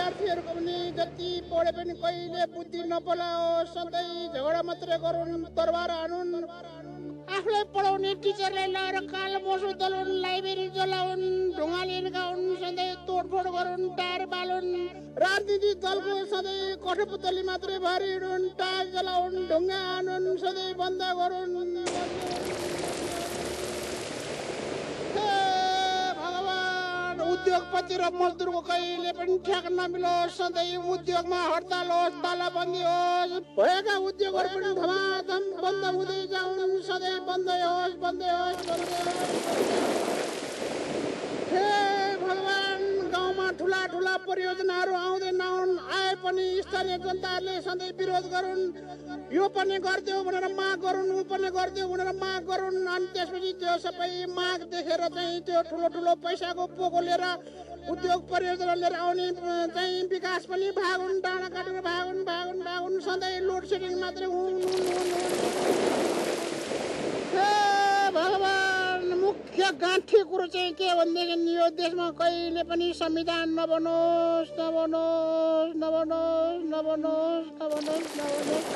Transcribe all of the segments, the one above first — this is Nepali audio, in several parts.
विद्यार्थीहरूको पनि जति पढे पनि कहिले बुद्धि नपलाओस्, सधैँ झगडा मात्रै गरून्, तरबार हानुन्, आफूलाई पढाउने टिचरलाई लगाएर कालो मोसो दलाउन्, लाइब्रेरी जलाउन्, ढुङ्गाले हिर्काउन्, सधैँ तोडफोड गरून्, टायर बालुन्, राजनीतिक दलको सधैँ कठपुतली मात्रै भएर हिँडुन्, टायर जलाउन्, ढुङ्गा हानुन्, सधैँ बन्द गरून्। उद्योगपति र मजदुरको कहिले पनि ठ्याक नमिलोस्, सधैँ उद्योगमा हडताल होस्, तालाबन्दी होस्, भएका उद्योगहरू पनि धमाधम बन्द हुँदै जाउन्, सधैँ बन्दै होस्, बन्दै होस्, बन्दै होस्। हे भगवान्, गाउँमा ठुला ठुला परियोजनाहरू आउँदै नआउन्, आए पनि स्थानीय जनताहरूले सधैँ विरोध गरून्, यो पनि गरिदेऊ भनेर माग गरून्, ऊ पनि गरिदेऊ भनेर माग गरून्, अनि त्यसपछि त्यो सबै माग देखेर चाहिँ त्यो ठुलो ठुलो पैसाको पोको लिएर उद्योग परियोजना लिएर आउने चाहिँ विकास पनि भागुन्, डाँडा काटेर भागुन् भागुन् भागुन्, सधैँ लोड सेडिङ मात्रै हुन्। भगवान्, मुख्य गाँठी कुरो चाहिँ के भनेदेखि यो देशमा कहिले पनि संविधान नबनोस्, नबनोस्, नबनोस्, नबनोस्, नबनोस्, नबनोस्।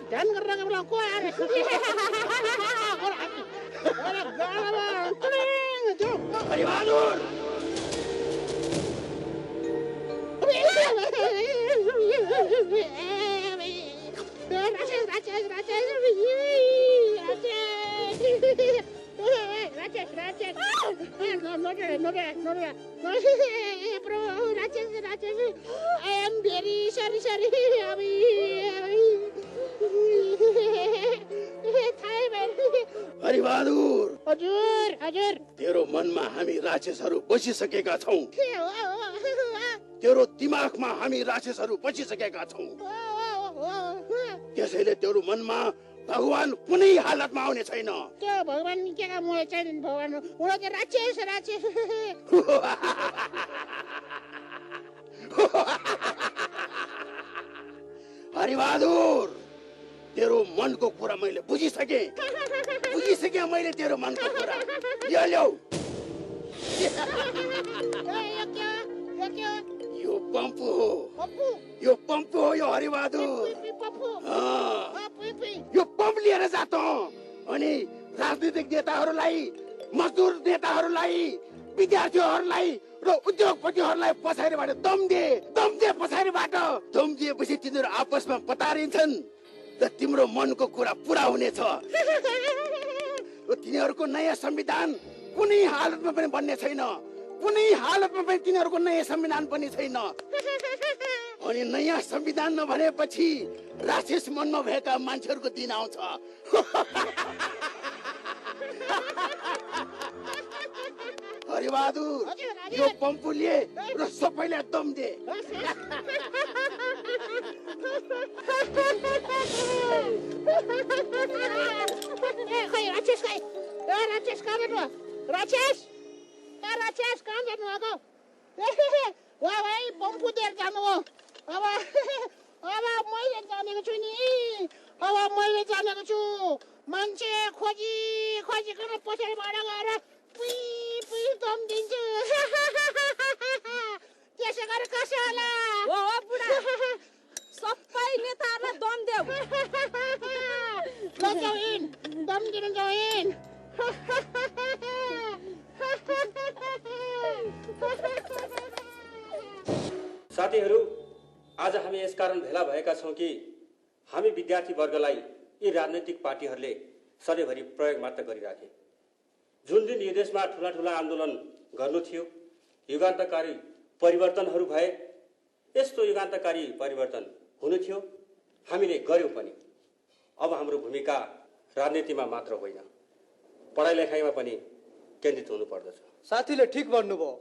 ध्यान गरेर बेला को आयो Haribahadur I am very sorry. Haribahadur, हजुर हजुर, तेरो मनमा हामी राक्षसहरू बसिसकेका छौं, तेरो दिमागमा हामी राक्षसहरू बसिसकेका छौं, त्यसैले तेरो मनमा भगवान कुनै हालतमा आउने छैन। त्यो भगवान के का मलाई चाहिदैन, भगवान उहाँ चाहिँ राक्षस। हरिबहादुर, तेरो मनको कुरा मैले बुझिसके मैले तेरो मनको कुरा। यो ल्याऊ, यो पम्पू हो, यो हरिबहादुर। यो पम्प लिएर जात अनि राजनीतिक नेताहरूलाई, मजदुर नेताहरूलाई, विद्यार्थीहरूलाई र उद्योगपतिहरूलाई पछाडिबाट दम दे पछाडिबाट दम दिएपछि तिनीहरू आपसमा पतारिन्छन् र तिम्रो मनको कुरा पुरा हुनेछ। तिनीहरूको नयाँ संविधान कुनै हालतमा पनि बन्ने छैन, कुनै हालतमा पनि तिनीहरूको नयाँ संविधान पनि छैन। अनि नयाँ संविधान नभनेपछि राक्षस मनमा भएका मान्छेहरूको दिन आउँछ। हरिबहादुर, यो पम्पू लिए र सबैलाई दम दे। राक्षस कहाँ जानु? राक्षस कहाँ जानु भएको? वाह भाइ, पम्पू दिएर जानु हो। अब मैले जानेको छु नि, जानेको छु। मान्छे खोजिकन पछाडिबाट गएर पुइ दम दिन्छु। त्यसै गरी कसो होला? हो बुढा, सबै नेताहरूलाई दम देऊ। दम दिनु जाऊ। साथीहरू, आज हामी यसकारण भेला भएका छौं कि हामी विद्यार्थी वर्गलाई यी राजनैतिक पार्टीहरूले सधैँभरि प्रयोग मात्र गरिराखे। जुन दिन यो देशमा ठुला ठुला आन्दोलन गर्नु थियो, युगान्तकारी परिवर्तनहरू भए, यस्तो युगान्तकारी परिवर्तन हुनु थियो, हामीले गर्यौं पनि। अब हाम्रो भूमिका राजनीतिमा मात्र होइन, पढाइ लेखाइमा पनि केन्द्रित हुनु पर्दछ। साथीले ठीक भन्नुभयो।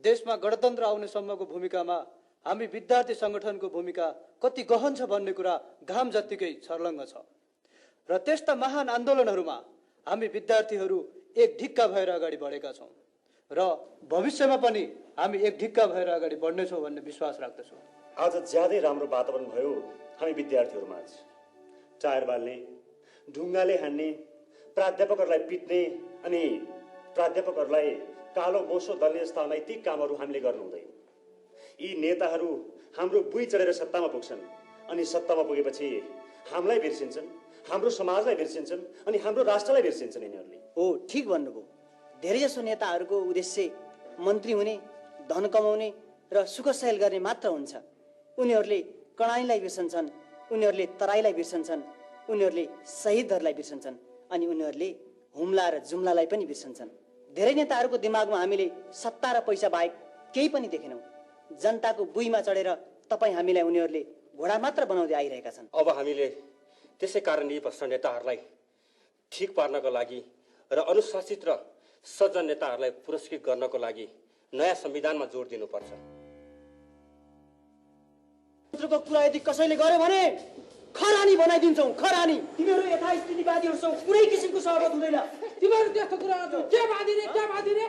देशमा गणतन्त्र आउनेसम्मको भूमिकामा हामी विद्यार्थी संगठनको भूमिका कति गहन छ भन्ने कुरा घाम जत्तिकै छर्लङ्ग छ। र त्यस्ता महान आन्दोलनहरूमा हामी विद्यार्थीहरू एक ढिक्का भएर अगाडि बढेका छौं र भविष्यमा पनि हामी एक ढिक्का भएर अगाडि बढ्नेछौँ भन्ने विश्वास राख्दछौँ। आज ज्यादै राम्रो वातावरण भयो हामी विद्यार्थीहरूमाझ। टायर बाल्ने, ढुङ्गाले हान्ने, प्राध्यापकहरूलाई पिट्ने अनि प्राध्यापकहरूलाई कालो बोसो दल्ने जस्ता अनैतिक कामहरू हामीले गर्नु हुँदैन। यी नेताहरू हाम्रो बुई चढेर सत्तामा पुग्छन् अनि सत्तामा पुगेपछि हामीलाई बिर्सिन्छन्, हाम्रो समाजलाई बिर्सिन्छन् अनि हाम्रो राष्ट्रलाई बिर्सिन्छन् यिनीहरूले। हो, ठिक भन्नुभयो। धेरैजसो नेताहरूको उद्देश्य मन्त्री हुने, धन कमाउने र सुख सहेल गर्ने मात्र हुन्छ। उनीहरूले कणानीलाई बिर्सन्छन्, उनीहरूले तराईलाई बिर्सन्छन्, उनीहरूले शहीदहरूलाई बिर्सन्छन् अनि उनीहरूले हुम्ला र जुम्लालाई पनि बिर्सन्छन्। धेरै नेताहरूको दिमागमा हामीले सत्ता र पैसा बाहेक केही पनि देखेनौँ। जनताको बुइमा चढेर तपाईँ हामीलाई उनीहरूले घोडा मात्र बनाउँदै आइरहेका छन्। अब हामीले त्यसै कारण यी भ्रष्ट नेताहरूलाई ठिक पार्नको लागि र अनुशासित र सज्जन नेताहरूलाई पुरस्कृत गर्नको लागि नयाँ संविधानमा जोड दिनुपर्छ। को कुरा यदि कसैले गर्यो भने खरानी बनाइदिन्छौँ। खरानी। तिमीहरू यथास्थितिवादीहरू छौ, कुनै किसिमको सहमत हुँदैन। तिमीहरू त्यस्तो कुरा के बाँधिने